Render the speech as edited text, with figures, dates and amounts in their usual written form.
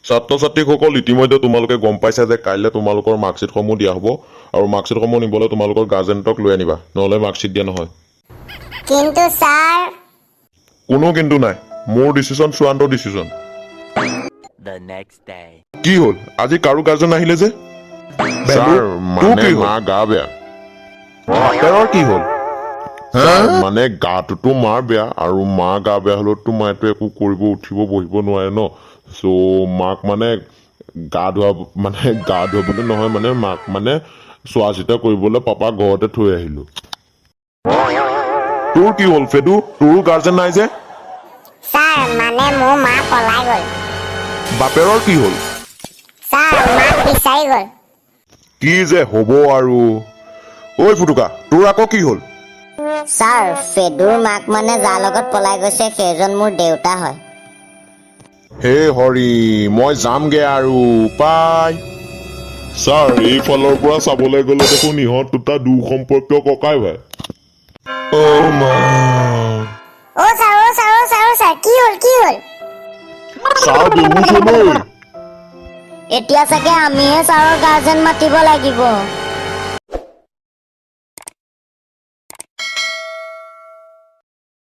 ছাত্ৰ ছাত্ৰীসকল, ইতিমধ্যে তোমালোকে গম পাইছা যে কাইলৈ তোমালোকৰ মাৰ্কশ্বিটসমূহ দিয়া হ'ব আৰু মাৰ্কশ্বিটসমূহ নিবলৈ তোমালোকৰ গাৰ্জেণ্টক লৈ আনিবা, নহ'লে মাৰ্কশ্বিট দিয়া নহয়। কিন্তু ছাৰ। কোনো কিন্তু নাই। মোৰ ডিচিশ্যন চূড়ান্ত ডিচিশ্যন। The next day. কি হ'ল, আজি কাৰো গাৰ্জেন নাহিলে যে? বেলু, ছাৰ, তোৰ মানে কি হ'ল? মা গা বেয়া। বাপেৰৰ কি হ'ল? ছাৰ, মানে গাটোতো মাৰ বেয়া আৰু মা গা বেয়া হ'লেতো মায়েতো একো কৰিব, উঠিব বহিব নোৱাৰে ন। চ' মাক মানে গা ধোৱা, মানে গা ধুৱাবলৈ নহয়, মানে মাক মানে চোৱা চিতা কৰিবলৈ পাপাক ঘৰতে থৈ আহিলো। তোৰ কি হ'ল ফেদু? তোৰো গাৰ্জেন নাই যে? ছাৰ, মানে মোৰ মা পলাই গ'ল। বাপেৰৰ কি হ'ল? ছাৰ, মাক বিচাৰি গ'ল। কি যে হ'ব আৰু। ঐ ফুটুকা, তোৰ আকৌ কি হ'ল? ছাৰ, ফেদুৰ মাক মানে যাৰ লগত পলাই গৈছে, সেইজন মোৰ দেউতা হয়। হে হৰি, মই যামগে আৰু, বাই। ছাৰ, এইফালৰ পৰা চাবলৈ গ'লে দেখোন ইহঁত দুটা দূৰ সম্পৰ্কীয় ককাই ভাই। অ' মা! অ' ছাৰ, অ' ছাৰ, অ' ছাৰ, অ' ছাৰ, কি হ'ল, কি হ'ল? ছাৰ, বেহুচ হ'ল ঐ। এতিয়া চাগে আমিহে ছাৰৰ গাৰ্জেন মাতিব লাগিব।